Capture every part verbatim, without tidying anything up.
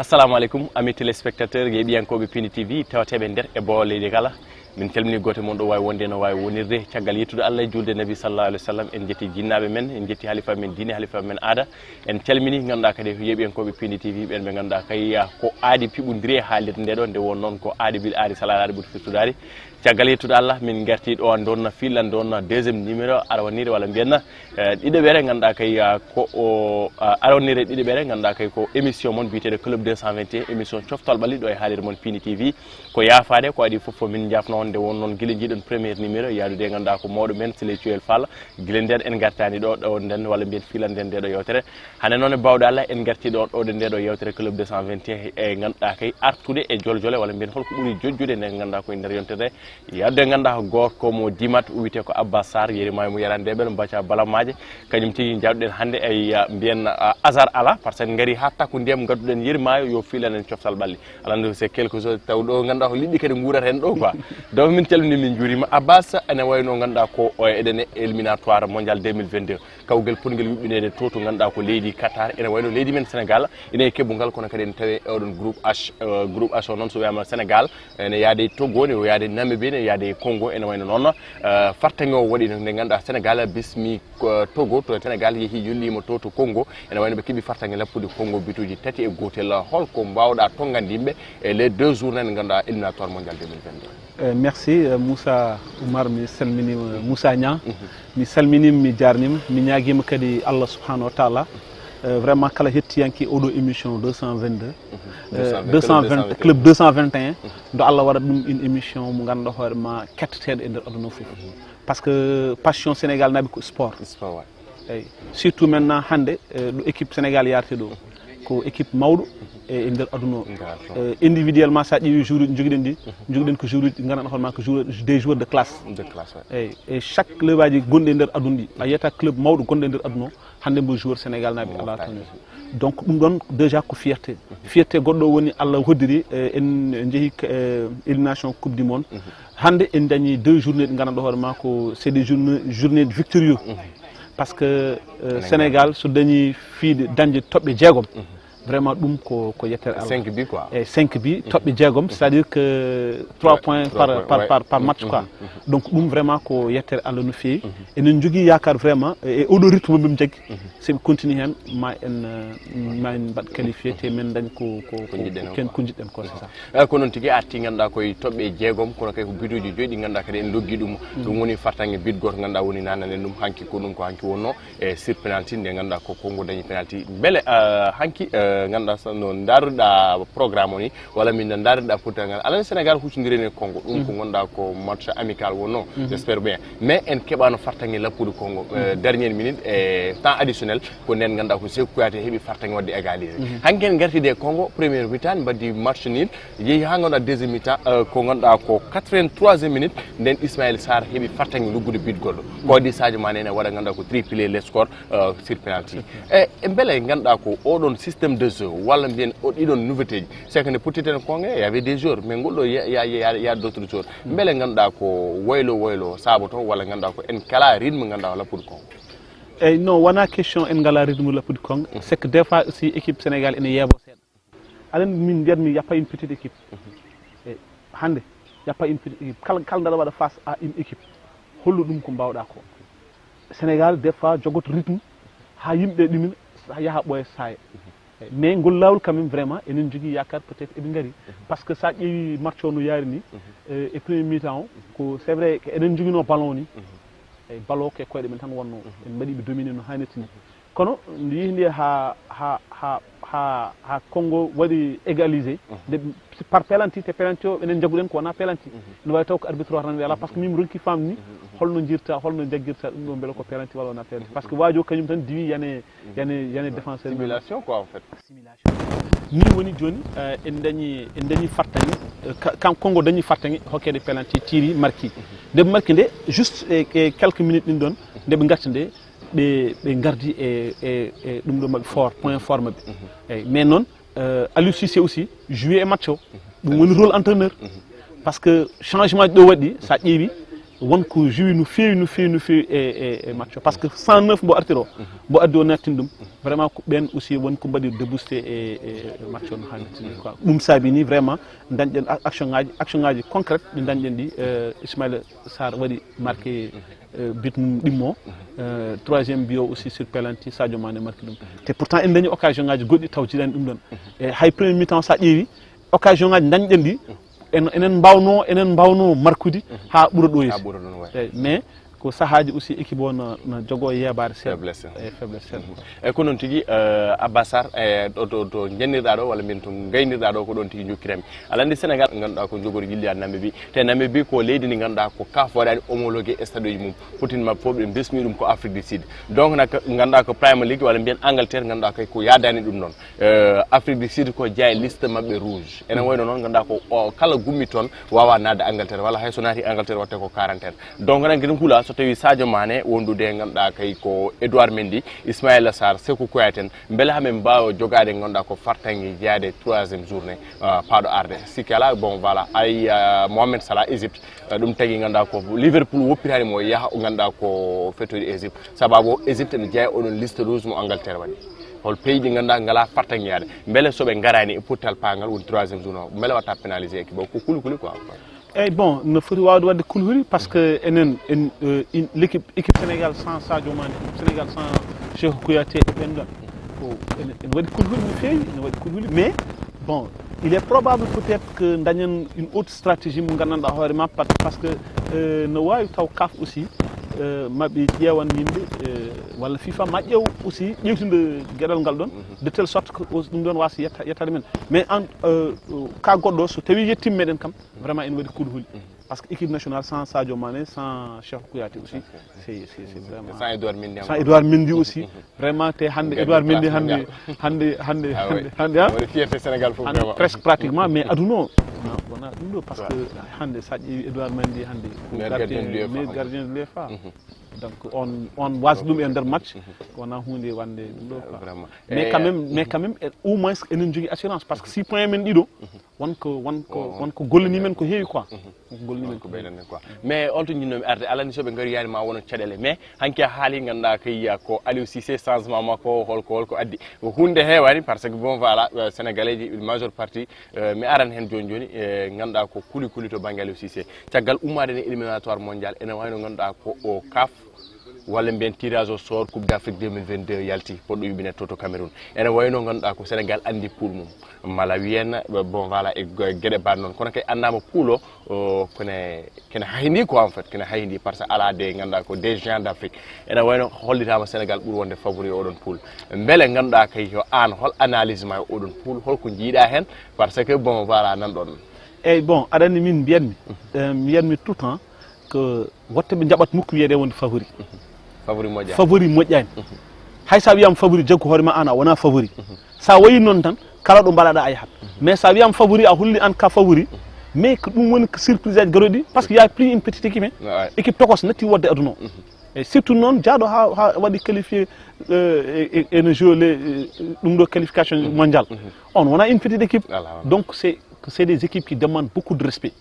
Assalamu aleykum, amis téléspectateurs, yeeɓiyankooɓe Pindi T V, tawateeɓe nder e boowo leydi kala. Min calminii gooto e mon ɗo waawi wonde no waawi wonirde. Caggal yettude Allah e juulde Nabi sallallahu alaihi wasallam, en njetti jinnaaɓe men, en njetti halifa men diine, halifa men aada. En calminii ngannduɗaa kadi yeeɓiyankooɓe Pindi T V, ɓen ɓe ngannduɗaa kay, ah, ko aadi piɓondiri e haalirde nde ɗo, nde won noon ko aadi bil aadi salaade aadi ɓuri firtude aadi. Caggal yettude Allah, min ngarti ɗo, ndonna filan, ndonna deuxième numéro, arawaniire walla mbiyen, eh, ɗiɗaɓere, ngannduɗaa kay, ah, ko o, ah, arawaniire ɗiɗaɓere, ngannduɗaa kay ko émission mon biyeteeɗo Club deux cent vingt et un, émission coftal ɓalli ɗo e haalirde mon Pindi T V. Ko yaafaade, ko adii fof fof min njaafno on nde won noon gila njiɗon premier numéro, yaadude e ngannduɗaa ko mawɗo men Siley Cuel Fall. Gila nden en ngartaani ɗo, ɗo nden walla mbiyen filan nden nde ɗo yewtere. Hannde noon e baawɗe Allah, en ngarti ɗo, ɗo ɗe nde ɗo yewtere Club deux cent vingt et un, e ngannduɗaa kay artude e joljole walla mbiyen holko ɓuri jojjude nde ngannduɗaa ko e nder yontere. Yadde ngannduɗaa ko gorko mo Dimat, o wiyetee ko Abbas Sarr, yeri maayo mo yarande ɓel, mbaca balamaaje, kañum tigi njaɗuɗen hannde e, ah, mbiyen, ah, hasard ala, par ce que en ngari haa takku ndiyam, ngadduɗen yeri maayo, yo filan en coftal ɓalli. Aɗa anndi c'est quelque chose, taw ɗo ngannduɗaa ko liɗɗi kadi nguurata heen ɗo quoi. Donc min calminii, min njuuriima. Abbas, ene wayno ngannduɗaa ko o eɗen e éliminatoire mondial deux mille vingt-deux. Kawgel potngel yuɓɓineede to, to ngannduɗaa ko leydi Qatar, ene wayno leydi men Sénégal, ene e keɓungal, kono kadi ene tawee e oɗon groupe H, euh, groupe H o noon so wiyaama Sénégal, ene yaade Togo, ene yaade Namibie, ene yaade Congo, ene wayno noon, euh, fartaŋŋe o waɗi nde ngannduɗaa Sénégal bismi, euh, Togo, to Sénégal yehi yolliima to, to Congo, ene wayno ɓe keɓi fartaŋŋe lappude Congo bituuji tati e gootel. Holko mbaawɗaa tonngande yimɓe e les deux journées ɗe ngannduɗaa éliminatoire mondial deux mille vingt-deux? Eh, merci, eh, Moussa Oumar, mi salminiima, Moussa Niang. Mi salminiima, mi jaarniima, mi ñaagiima kadi Allah subhanahu wa taala. Eh, vraiment, kala hettiyanke oɗo émission deux cent vingt-deux, eh, deux cent vingt, deux cent vingt, Club deux cent vingt et un, nde Allah waɗa ɗum une émission mo ngannduɗaa hoore ma ketteteeɗo e nder aduna fof. Parce que passion Sénégal naaɓe ko sport. Sport, ouais. Eyyi. Surtout maintenant hannde, eh, ɗo équipe Sénégal yarate ɗo, ko équipe mawɗo e, e nder aduna o. Nder aduna o. Eh, individuellement, sa ƴeewi joueur uji jogiɗen ɗi, jogiɗen ko joueur uji ngannduɗaa hoore ma ko joueur, des joueurs de classe. De classe, ouais. Eyyi. E chaque club aji gonɗi e nder aduna ɗi, a yiyata club mawɗo gonɗo e nder aduna o, hannde mo joueur Sénégal naaɓe ala toon. Donc ɗum ɗon déjà ko fierté. Fierté goɗɗo woni Allah hoddiri, eh, en jeehi, eh, élimination Coupe du Monde. Hannde en dañi deux journées ɗi ngannduɗaa hoore ma ko c'est des journées, journées victorieux. Parce que, euh, Sénégal so dañi fiide dañde toɓɓe jeegom, vraiment ɗum ko, ko yettere Allah. Cinq buts quoi. E cinq buts, toɓɓe jeegom, c'est-à-dire que trois points par, par, par, par match quoi. Donc ɗum vraiment ko yettere Allah no feewi. Enen jogii yaakaar vraiment e, e oɗo rythme ɓe jaggi. So ɓe continue heen, ma en, euh, ma en mbaɗ qualifié, te men dañ ko, ko, ko, ko jiɗɗen ko, ko, c'est ça. Eh, ko noon tigi arti, ngannduɗaa koye toɓɓe jeegom, kono kay ko bituuji joyi ɗi ngannduɗaa kadi en loggi ɗum. Ɗum woni fartaŋŋe but gooto ngannduɗaa woni nanane ɗum hanki, ko ɗum ko hanki wonno e sur penalty nde ngannduɗaa ko Congo dañi penalty. Mbele, eh, hanki, eh, ngannduɗaa so no ndaruɗaa programme o ni, walla min no ndaruɗaa potal ngal, alaa Sénégal huccondirini e Congo, ɗum ko ngannduɗaa ko match amical wonno, j'espère bien. Mais en keɓaano fartaŋŋe lappude Congo, eh, dernière minute e temps additionnel. Ko nden ngannduɗaa ko Cheikhou Kouyaté heɓi fartaŋŋe waɗde égalisé. Hanki en ngartide e Congo, première mi-temps mbaddi match nul, yehi haa ngannduɗaa deuxième mi-temps, euh, ko ngannduɗaa ko quatre-vingt-troisième minute, nden Ismaïla Sarr heɓi fartaŋŋe luggude but goɗɗo. Ko waɗi Sadio Mané ene waɗa ngannduɗaa ko triplé le score, euh, sur penalty. E, e mbele ngannduɗaa ko oɗon système de jeu, walla mbiyen o ɗiɗon nouveauté ji, c'est que nde pottirten Congo, il y avait des joueurs, mais ngol ɗo ya, ya, ya, ya d'autres joueurs. Mbele ngannduɗaa ko waylo waylo saboto, walla ngannduɗaa ko en kala rythme ngannduɗaa ko lappude Congo? Eyyi, non, wona question en ngala rythme lappude Congo. C'est que des fois aussi équipe Sénégal ene yeebo seeɗa. Aɗa anndi min mbiyatmi, y a pas une petite équipe. Eyyi, hannde, y a pas une petite équipe. Kala, kala ndaɗa waɗa face à une équipe, hollu ɗum ko mbawɗa ko. Sénégal, des fois, jogoto rythme, haa yimɓe ɗumina, yaha ɓooya saaya. Eyyi, mais ngol laawol quand même, vraiment, enen jogii yaakaar peut-être eɓe ngari. Parce que sa ƴeewi match o no yaari ni, euh, e premier mi-temps o, ko c'est vrai que eɗen joginoo ballon ni. Eyyi, ballon ko e koyɗe men tan wonnoo. En mbaɗi ɓe dominer no haanirta ni. Kono nde yehi nde haa, haa, haa, haa, haa Congo waɗi égalisé, nde par penalty, te penalty o enen njagguɗen ko wona penalty. No waawi taw ko arbitre o tan wi alaa, parce que min mi ronki famde ni holno njirta, holno jaggirta ɗum ɗo, mbele ko penalty walla wona penalty. Parce que waajo kañum tan diwi yane, yane, yane défenseur. Simulation quoi, en fait. Ni woni jooni, eh, en dañi, en dañi fartaŋŋe, eh, ka-, kam Congo dañi fartaŋŋe hokkeede penalty, tiri, marki. Nde ɓe marki nde, juste e, e quelques minutes ɗin ɗon, nde ɓe ngarti nde, ɓe, ɓe ngardi e, e, e ɗum ɗo maɓɓe fort, point fort maɓɓe. Eyyi, mais noon, eh, Aliou Cissé aussi joué e match o. Ɗum woni rôle entraîneur. Parce que changement ji ɗo waɗi, sa ƴeewi, Won ko joué no feewi, no feewi, no feewi e, e, e match o. Par ce que cent neuf mbo artiri o, mbo addi o nattin ɗum. Vraiment, ko ɓen aussi won ko mbaɗi débouché e, e, e match o no hannirta ni quoi. Ɗum saabi ni vraiment dañɗen a-, action ngaji, action ngaji concrète ɗi dañɗen ɗi. Euh, Ismaïla Sarr waɗi marqué, euh, but mum ɗimmo. Euh, troisième but o aussi sur penalty, Sadio Mané marqué ɗum. Te pourtant en dañi occasion ngaji goɗɗi taw jiɗani ɗum ɗon. E hay premier mi-temps sa ƴeewi, occasion ngaji dañɗen ɗi, en, enen mbawno, enen mbawno markude ha ɓura ɗo yeeso. Ha ɓura ɗon, ouais. Eyyi, mais ko sahaji aussi équipe o na, na jogo yeebaare seeɗa. Faiblesse. E faiblesse seeɗa. E ko noon tigi, euh, Abba Sarr, e ɗo, ɗo, ɗo jennirɗa ɗo, walla mbiyen to gaynirɗa ɗo, ko ɗon tigi jokkirami. Aɗa andi Sénégal, ganduɗa ko jogori jilli a Namibie. Te Namibie ko leydi ndi ganduɗa ko CAF waɗani homologué stade uji mum. Potin mabɓe fof ɓe besmi ɗum ko Afrique du Sud. Donc nak ganduɗa ko Premier League, walla mbiyen Angleterre, ganduɗa kay ko yadani ɗum noon. Euh, Afrique du Sud ko jeeya liste maɓɓe rouge. Ene wayno noon, ganduɗa ko o, kala gummi toon wawa nadde Angleterre, walla hay so naati Angleterre watte ko quarantaine. Donc eɗen kadi hula so tawi Sadio Mané wondude, ganduɗa kay ko Edouard Mendy, Ismaïla Sarr, Sékou Kouyaté en, beele hamin mbawa jogade, ganduɗa ko fartangue jeeyade troisième journée, euh, paaɗo arde. Sikki ala, bon, voilà, ay, euh, Mohamed Salah, Égypte, euh, ɗum tagi, ganduɗa ko Liverpool woppitani mo yaha, ganduɗa ko fettoyde Égypte. Sababu o, Égypte ene jeeya oɗon liste rouge mo Angleterre waɗi. Hol pays ɗi ganduɗa ngala fartangue yaade? Beele soɓe garani e pottal pagal woni troisième journée o, beele watta pénalisé équipe o? Ko kuli kuli quoi. Eyyi, bon, no foti wawde wadde kulhuli, par ce que enen, en, euh, in, l'équipe, équipe Sénégal sans Sadio Mané, équipe Sénégal sans Cheikhou Kouyaté e ɓen ɗon, ko ene, ene waɗi kulhuli no feewi, ene waɗi kulhuli, mais bon, il est probable peut-être que dañen une autre stratégie mo gandanɗa hoore ma, par, parce que, euh, no wawi taw CAF aussi, euh, maɓe ƴeewan yimɓe, euh, walla FIFA ma ƴeew aussi ƴewtinde gueɗal ngal ɗon, de telle sorte que aussi ɗum ɗon wasa yetta, yettade men. Mais en, euh, ka goɗɗo, so tawi yettima meɗen kam, vraiment ene waɗi kulhuli. Par ce que équipe nationale sans Sadio Mané, sans Cheikhou Kouyaté aussi, c'est, c'est, c'est vraiment... Sans Edouard Mendy sans encore. Edouard Mendy aussi, vraiment, te hande Edouard Mendy hande, hande, hande, ah ouais, hande, hande, hein? Woni fierté Sénégal fof, vraiment. Presque pratiquement, mais aduna o wona ɗum ɗo, par ce que hande sa ƴeewi Edouard Mendy hande ko meilleur gardien, gardien de l'UEFA, meilleur gardien de l'UEFA. Donc on, on wasa ɗum e nder match, wona hunde wande ɗum ɗo quoi. Vraiment. Mais quand même, mais quand même, au moins enen jogui assurance, par ce que six points men ɗiɗo, won ko, won ko, won ko gollani men ko heewi quoi. Won ko gollani men ko heewi. Mais on tun jinnomi arde, alani soɓe ngari yani ma wono caɗele, mais hanki a haali, ganduɗa kay ko Aliou Cissé, changement makko, holko, holko addi. Ko hunde heewani, par ce que bon, voilà, euh, Sénégalais ji, majeure partie, euh, mi aran hen joni joni, e ganduɗa ko kuli kuli to banggue Aliou Cissé. Caggal ummade ne éliminatoire mondial, ene wayno ganduɗa ko o CAF, walla mbiyen tirage au sort Coupe d'Afrique deux mille vingt-deux yalti, poɗɗo yuɓinede to, to Cameroun. Ene wayno ganduɗa ko Sénégal andi pool mum. Malawi en, bon, voilà, e go-, gueɗe mbaɗ noon. Kono kay annama pool o, o, kene, kene hayni quoi, en fait, kene hayni, par ce que ala de ganduɗa ko des géants d'Afrique. Ene wayno hollitama Sénégal ɓuuri wonde favori e oɗon pool. Beele ganduɗa kay ko an, hol analyse ma e oɗon pool, holko jiiɗa hen? Par ce que bon, voilà, nan ɗon. Eyyi, bon, aɗa andi min mbiyatmi, euh, mbiyatmi tout le temps, ko wotte ɓe jaɓat mukk wiyede wonde favori. Favori moƴƴani. Favori moƴƴani. Hay sa wiyama favori, jaggu hoore ma an a wona favori. Sa wayi noon tan, kala ɗo mbaɗaɗa a yahat. Mais sa wiyama favori, a holli an ka favori. Mais ko ɗum woni ko surprise aji garoɗi, par ce que y a plus une petite équipe, hein. Ouais. Équipe tokos natti wodde aduna o. Et surtout noon jaaɗo ha, ha waɗi qualifié, euh, e, e, ene joue les, euh, ɗum ɗo qualification mondial. On wona une petite équipe. Ala, wona. Donc c'est, c'est des équipes qui demandent beaucoup de respect.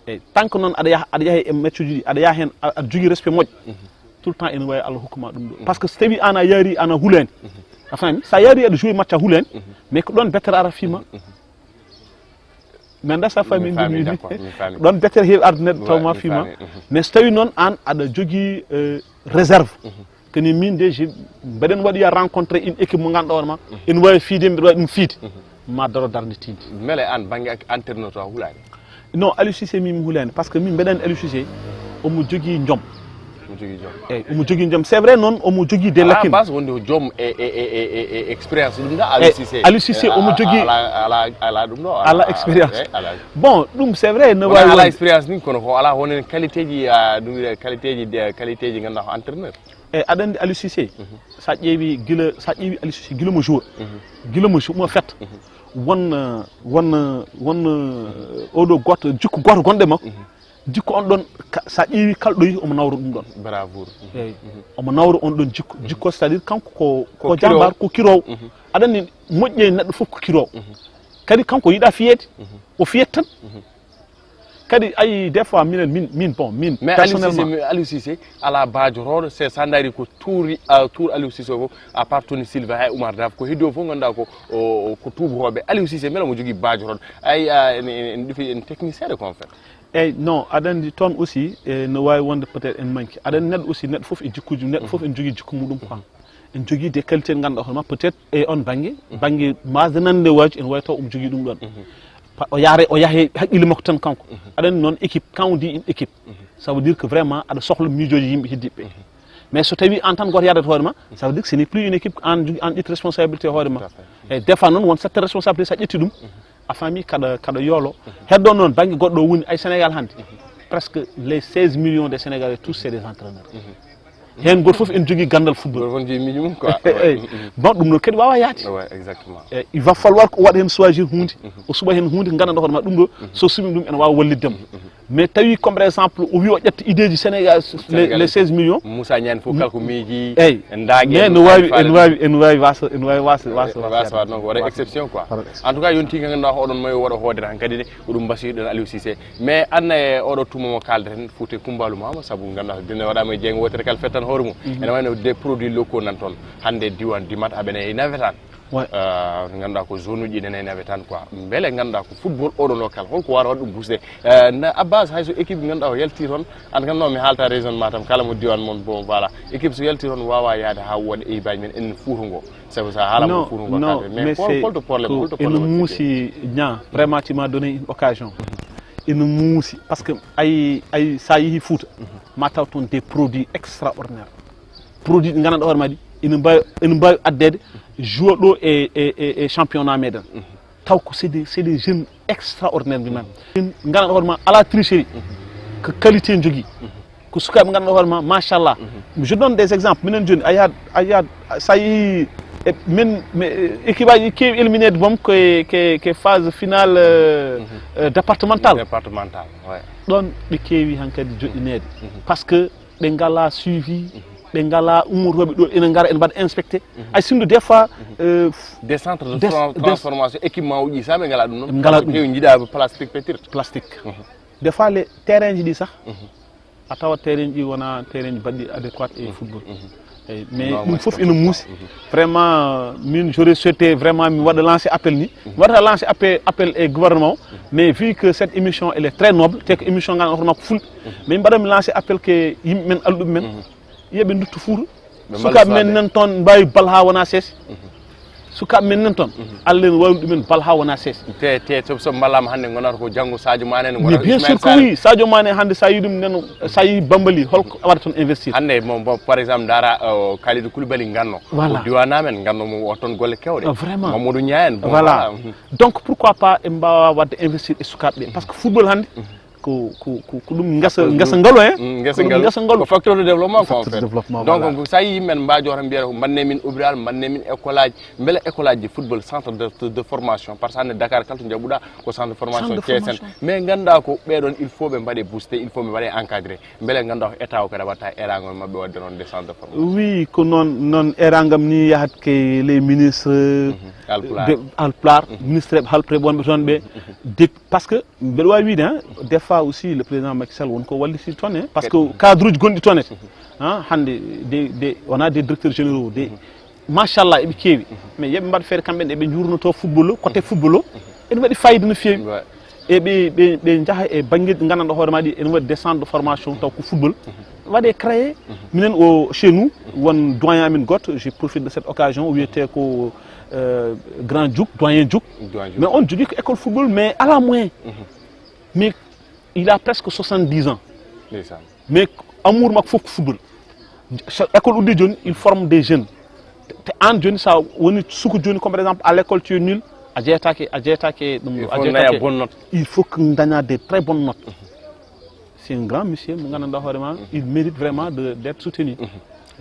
E tant que noon aɗa yaha, aɗa yaha e match uji ɗi, aɗa yaha hen, a-, aɗa jogui respect moƴƴo, tout le temps ene wawi Allah hokkuma ɗum ɗo. Par ce que so tawi an a yaari, an a hulani, a faami? Sa yaari aɗa joué match a hulani, mais ko ɗon bettere ara fima. Mi anda sa faami. Mi faami, ɗum d'accord, mi faami. Ɗon bettere heewi arde neɗɗo taw ma fima. Mais so tawi noon an aɗa jogui, euh, réserve, kadi min de, je, mbeɗen waɗi rencontré une équipe mo ganduɗa hoore ma, ene wawi fiide, mbeɗa wawi ɗum fiide. Ma daro darde tinde. Beele an banggue ak-, entraîneur to a hulani? Non, Aliou Cissé min mi hulani, par ce que min mbeɗa andi Aliou Cissé omo jogui joom. Omo jogui joom. Eyyi, omo jogui joom. C'est vrai noon, omo jogui des lacunes. Ala base wonde ko joom e, e, e, e, e expérience. Ɗum da Aliou Cissé. Aliou Cissé, omo jogui ala, ala, ala ɗum ɗo, ala, ala expérience. Eyyi, ala. Bon, ɗum c'est vrai, no wawi ala wonde. Expérience ni, kono ko ala hono qualité ji, ah, ɗum wiye qualité ji, de, qualité ji ganduɗa ko entraîneur. E aɗa andi Aliou Cissé, sa ƴeewi gila, sa ƴeewi Aliou Cissé gila mo joueur, gila mo jou-, mo fetta, won, won, won, oɗo goto, jikku goto gonɗo e makko, jikku on ɗon, ka-, sa ƴeewi kala ɗo yeehi omo nawra ɗum ɗon. Bravoure. Eyyi. Omo nawra on ɗon jikku. Jikku, c'est-à-dire kanko ko, ko, ko jambar, ko kirowo. Aɗa andi moƴƴe neɗɗo fof ko kirowo. Kadi kanko yiɗa fiyeede, o fiyat tan. Kadi ayi, des fois minen, min, min, bon, min mais Aliou Cissé personnellement. Mi- Aliou Cissé ala bajoroɗo, c'est ça, dari ko tour, uh, tour Aliou Cissé fof, à part Tony Silva e Oumar Daf, ko heddi o fof ganduɗa ko o- ko tuubotoɓe. Aliou Cissé mbela mo jogui bajoroɗo? Ay, uh, en- en- en ɗufi en technicien de confet. Eyyi, non, aɗa andi toon aussi, e, no wawi wonde peut-être en manque. Aɗa andi neɗɗo aussi, neɗɗo foof e jikkuji, neɗɗo foof en jogui jikku muɗum quoi. En jogui des qualités ganduɗa hoorema peut-être e on banggue, banggue masde nande waji en wawi taw omo jogui ɗum ɗon. Pa- o yaare o yaahe haqqille makko tan kanko. Aɗa andi noon équipe, quand on dit une équipe, ça veut dire que vraiment aɗa sohla miijoji yimɓe heddiɓe. Mais so tawi an tan goto yadata hoorema, ça veut dire que ce n'est plus une équipe, an jogui an ƴetti responsabilité hoorema. E des fois noon won certaine responsabilité sa ƴetti ɗum, a faami kaɗa kaɗa yoolo. Heddo noon banggue goɗɗo o woni ay Sénégal hannde, presque les seize millions de Sénégalais tous c'est des entraîneurs. Heen goto fof en jogui gandal football. Goto fof jogui miijo mum quoi. Eyyi. Bon, ɗum noon kadi wawa yaade. Ouais, exactement. E il va falloir ko waɗa heen choisir hunde, o suɓa heen hunde gandanɗa hoorema ɗum ɗo so suɓi ɗum ene wawa wallidde mo. Mais tawi comme par exemple o wi o ƴetta idée ji Sénégal, les, les seize millions. Moussa Niane fof kala ko miiji. Eyyi. En daagi Mais en no wawi faale en wawi en wawi wasa en wawi wasa wasa wasa waɗ noon ko waɗa exception quoi. En tout cas yonti ganduɗa oɗon mayo waɗa hoodere han kadi de, ko ɗum mbasiɗon Aliou Cissé. Mais anna e oɗo tuma mo kaldeten Fouta Kumbaalu Mama, saabu ganduɗa dine waɗama e jeeygo wotere kala fettan hoore mum. Ene wayno des produits locaux nan toon hannde diwan dimat aɓene e nawetan. Ouais. Ganduɗa ko zone uji ɗi nene nawetan quoi, beele ganduɗa ko football oɗo local holko wara waɗa ɗum boosté? Na Abbas, hayso équipe ganduɗa o yalti toon, an ganduɗa mi haalta région Matam kala mo diwan mon, bon voilà, équipe so yalti toon wawa yaade ha wooda eyibaji men enen Fouta ngo, saabu sa haalama Non, Fouta ngo non, kalde. mais Mais hol- c'est holto problème ko holto ene problème muusi ña vraiment, tu m'as donné une occasion. Ene muusi parce que ay ay sa yeehi Fouta ma taw toon des produits extraordinaires, produit ɗi gandanɗa hoore ma ɗi ene mbawi ene mbawi addede joueur ɗo e, e, e, e championnat meɗen, taw ko c'est des c'est des jeunes extraordinaires mbimami. Gandanɗa hoore ma ala tricherie, ko qualité jogui, ko sukaɓe gandanɗa hoore ma machallah. Je donne des exemples, minen joni a yahat a yahat sa yeehi e min mi- équipe aji keewi éliminé de boom koye ke ke phase finale euh, euh, départementale. Départemental, ouais. Ɗon ɓe keewi hankadi joɗɗineede, parce que ɓe ngala suivi, ɓe ngala ummotoɓe ɗo ene ngara ene mbaɗa inspecté. Ay sinno des fois euh, Des centres de Des- tran- des- transformation équipement uji sa ɓe ngala ɗum noon. Ɓe ngala ɗum. Ɓe jiiɗa plastique pétrit. Plastique. Des fois les terrain ji ɗi sah a tawa terrain ji wona terrain ji baɗɗi adéquate e football. Eyyi, mais Non, ɗum mais fof c'est ene ça. Muusi. Vraiment min j'aurais souhaité vraiment mi waɗa lancé appel ni, mi waɗata lancé appel appel e gouvernement o. Mais vu que cette émission elle est très noble te ko émission ngal hoto makko fulɓe, mais mi mbaɗa mi lancé appel que yimɓe men alɗuɓe men yoɓe dutto Fouta. Ɓe Sukaɓe mbaɗa men nan toon mbawi bal ha wona sees. Sukaɓe men nan toon Allah ne wawni ɗumen bal ha wona sees. Te te so so mballama hannde gonata ko janngo Sadio Mané ne Mais bien sûr que oui, Sadio Mané hannde sa yi ɗum nen sa yi Bambali holko waɗa toon investir? Hannde mo mo par exemple dara o Kalidou Koulibaly ganno. Voilà. Ko diwana men ganno mo o toon golle kewɗe. Ah, vraiment. Mamadou Niaen. Voilà. Donc pourquoi pas en mbawa wadde investir e sukaɓe ɓe parce que football hannde ko ko ko ko ɗum ngesa ngesa ngalu en. Ngesa Ko ɗum ngalu. Ngesa ngalu. Ko facteur de développement quoi en Facteur de fait. Développement, Donc voilà. Sa yi yimɓe men mbajo tan mbiyata ko mbanne min hôpital, mbanne min école aji, mbele école aji de football, centre de, de, de formation, par ce que hannde Dakar kala to jaɓuɗa ko centre de formation Centre de C S N. Formation. Mais ganduɗa ko ɓeɗon il faut ɓe mbaɗe boosté, il faut ɓe mbaɗe encadré. Mbele ganduɗa ko état o kadi watta eragol mabɓe wadde noon des centres de formation. Oui, ko noon noon eragam ni yahat ke les ministres Alpulaar. de Alpulaar, ministre ɓe halpre wonɓe toon ɓe dek parce que mbeɗa wawi wiide hein, des fois aussi le président Macky Sall won ko walliti toon hein, parce que cadre uji gonɗi toon en hein, hannde de de on a des directeurs généraux de machallah eɓe keewi, mais yeɓe mbaɗ feere kamɓe ne eɓe jurnoto football o côté football o ene waɗi fayida no feewi. Ouais. E ɓe ɓe ɓe jaaha e banggueji ɗi gandanɗa hoore ma ɗi ene waɗi des centres de formation taw ko football waɗe créé. Minen o chez nous won doyen amin goto, je profite de cette occasion, o wiyete ko euh, grand Diouk, doyen Diouk. Doyen Diouk. Mais on jogui ko école football mais ala moyen. Mais il a presque soixante-dix ans. Ndeysaan. Mais amour makko fof ko football. So école uddi joni il forme des jeunes. Te an joni sa woni suku joni comme par exemple à l'école tu es nul, a jeetake a jeetake ɗum Il a faut jeetake. Naya bonne note. Il faut que daña des très bonnes notes. C'est un grand monsieur mo gandanɗa hoore ma il mérite vraiment de d'être soutenu.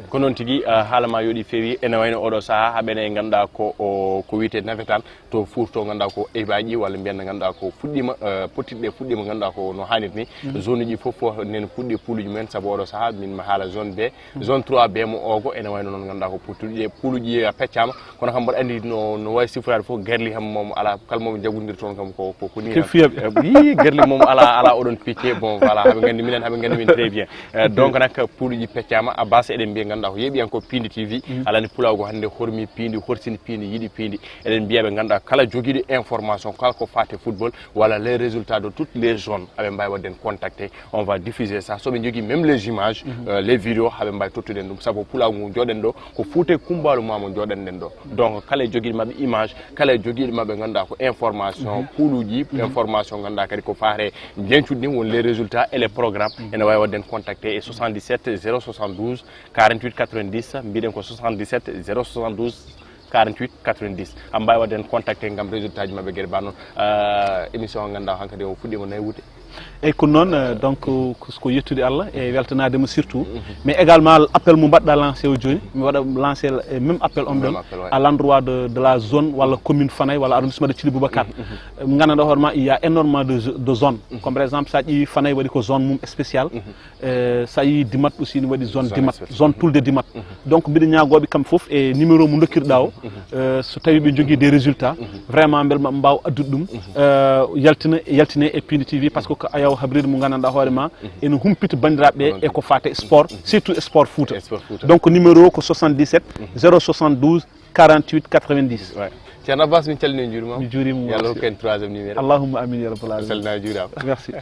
Ko noon tigi, ah, haala ma yooɗi feewi. Ene wayno oɗo sahaa haɓene e ngannduɗaa ko o, ko wiyetee nawetaan to Fuuta to ngannduɗaa ko eɓaaji walla mbiyen ngannduɗaa ko fuɗɗiima, eh, pottiɗe ɗe fuɗɗiima ngannduɗaa ko no haanirta ni. Zone uji fof fof nen puɗɗi pouluji mumen, sabu oɗo sahaa min mi haala zone B, zone trois B mo Ogo, ene wayno noon ngannduɗaa ko pottuɗi ɗe pouluji peccaama. Kono kam mboɗo anndi no, no wawi sifraade fof, Garli kam moom ala, kala momo jaggondiri toon kam ko, ko, ko ni. Ke tan. Fiyaɓe. Eh, wi Garli moom ala, ala oɗon pecce. Bon, voilà, haɓe nganndi minen, haɓe nganndi min très bien. Eh, donc nak pouluji peccaama, Abbas, eɗen mbiya ngannduɗaa ko yeeɓiyankoɓe Piindi T V, alani pulaagu hannde hormi piindi, horsini piindi, yiɗi piindi. Eɗen mbiya ɓe ngannduɗaa kala jogiiɗo information, kala ko faati football, walla les résultats de toutes les zones, aɓe mbawi wadden contacté. On va diffuser ça. So ɓe jogii même les images, euh, les vidéos, haɓe mbawi tottude en ɗum. Sabu pulaagu ngu jooɗen ɗo, ko Fuuta e Kumbaalu Maamo jooɗanɗen ɗo. Donc, kala e jogiiɗo maɓɓe image, kala e jogiiɗo maɓɓe ngannduɗaa ko information, pouluji, information ngannduɗaa kadi ko faare jeñcuɗi ɗin, won les résultats et les programmes. Ene wawi wadden contacté e soixante-dix-sept zéro soixante-douze quarante-huit quatre-vingt-dix, mbiɗen ko soixante-dix-sept zéro soixante-douze quarante-huit quatre-vingt-dix. Aɓe mbawi wadden contacté ngam résultat ji maɓɓe gueɗe ba noon. Euh, émission o ngannduɗaa hankadi o fuɗɗiima naywude. Eyyi, ko noon, euh, donc, ko, ko yettude Allah e weltanaade mo surtout. Mais également appel mo mbaɗɗa lancé o jooni, mi waɗa lancé, euh, même appel on ɗon, ouais, à l'endroit de, de la zone walla commune Fanay walla arrondissement de Thily Boubacar. Nganndanɗaa hoore ma, il y a énormément de, de zones. Comme par exemple, sa ƴeewi Fanay waɗi ko zone mum spécial. Euh, sa yi Dimat aussi ne waɗi zone Dimat, zone Tulde Dimat. Donc mbiɗa ñaagooɓe kam fof e numéro mo dokkirɗa o, euh, so tawi ɓe jogii des résultats, vraiment mbele maɓe mbaawa addude ɗum, euh, yaltina, yaltine e Piindi T V, parce que ko ayaw habride mo nganndanɗaa hoore ma ene humpita banndiraaɓe ɓe e ko faati e sport, surtout e sport Fuuta. Donc numéro o ko soixante-dix-sept zéro soixante-douze quarante-huit quatre-vingt-dix. Ouais. Ceerno Abbas, min calmini, min njuurima. Mi juurima. Yo Allah hokku en troisième numéro. Allahumma amin ya rabbal alamin. Salmina, juurama. Merci.